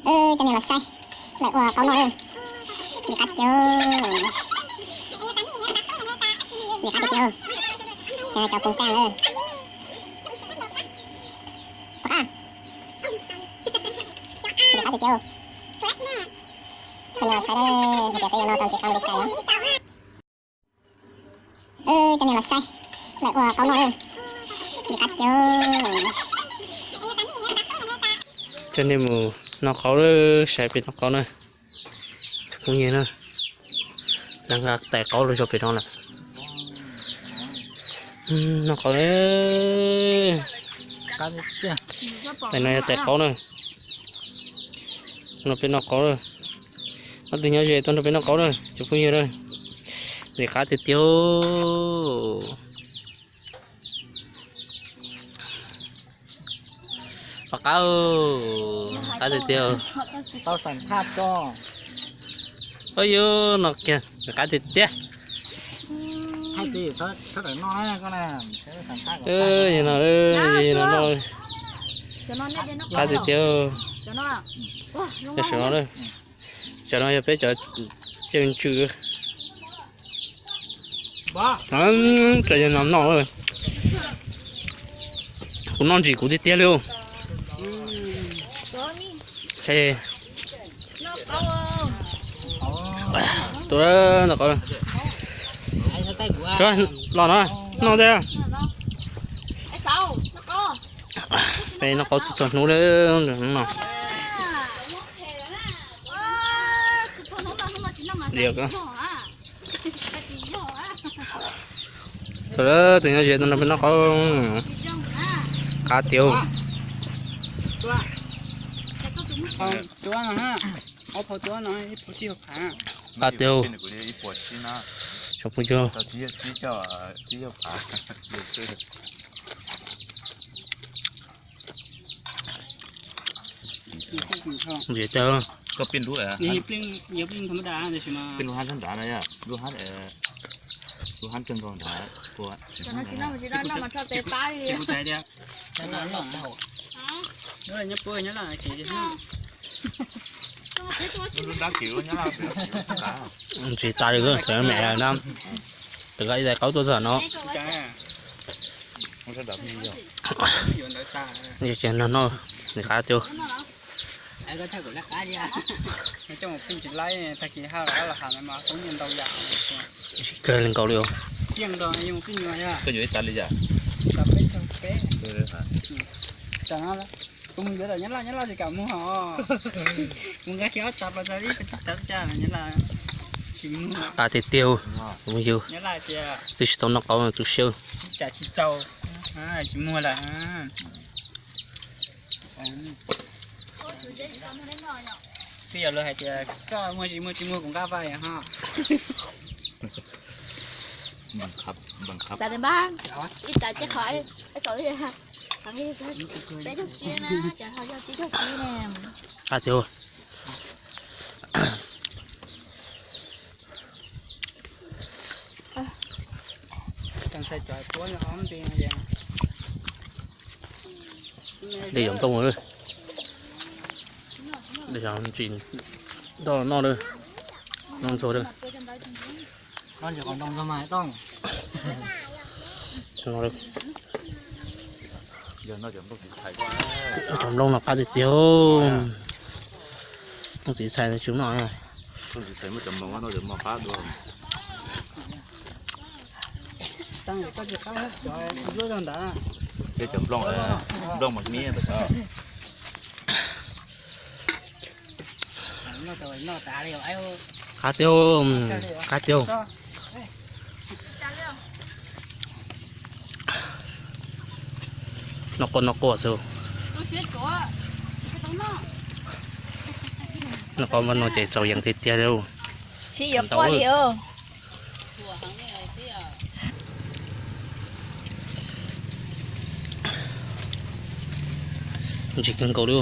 Cov niag los saib lawv ua qaub noj, nws qab tiag, nws qab tiag tiag, cov pus kab lawm. Pus kab, nws qab tiag tiag. Cov niag los saib, hais tias peb yuav noj tau ntxiv qab li cas os. Cov niag los saib lawv ua qaub noj, nws qab tiag. Coj nej mus noj qaub, saib peb noj qaub na. Phooj ywg na, lawv nqa tais qaub los zog pem no lawm. Noj qaub, tais no yog tais qaub na. No peb noj qaub na. Ob tug nyob ze tuaj nrog peb noj qaub na cov phooj ywg na. Ntxim qab tiag tiag. Qab, qab tiag tiag. Ua yus no kiag, qab tiag tiag. No, no, qab tiag tiag. Cov no, cov no yog peb cov tsiaj ntsw. Cov yog no noj, kuv noj ntsim kuv tiag tiag li. Tus no, los no noj tiag. Peb noj qaub txhua txhua hnub li no. Tus, tus nyob ze no peb noj qaub, qab tiag. Qab tiag. Tsoom phooj ywg, ntxim tiag. Ntxim tas li, tseem me na. Tus nqa ib tais qaub tuaj txog no. Ces no noj, nws qab tiag. Tsis kawg li nkaus li os. Qab tiag tiag, tus yug twb tsis tau noj qaub tu siab. Twb yog lawv hais tias koj muag tsis muag tsis muag kuv nqa vaj ho. Ib tas ces qhov, qhov peb caug tsib na, ces ho yog tsib caug tsib ne. Qab tiag. Dej yog nplooj, dej yog ntsis, noj noj, noj ntxuag. Cov nplooj no qab tiag tiag. Nplooj txiv txhais tsis noj. Cov nplooj, nplooj mas miv. Qab tiag, qab tiag. Noj quaj noj quaj xwb. Noj qaub npaj no ces txaus yees tiag tiag li. Ntsis kawg nkaus li.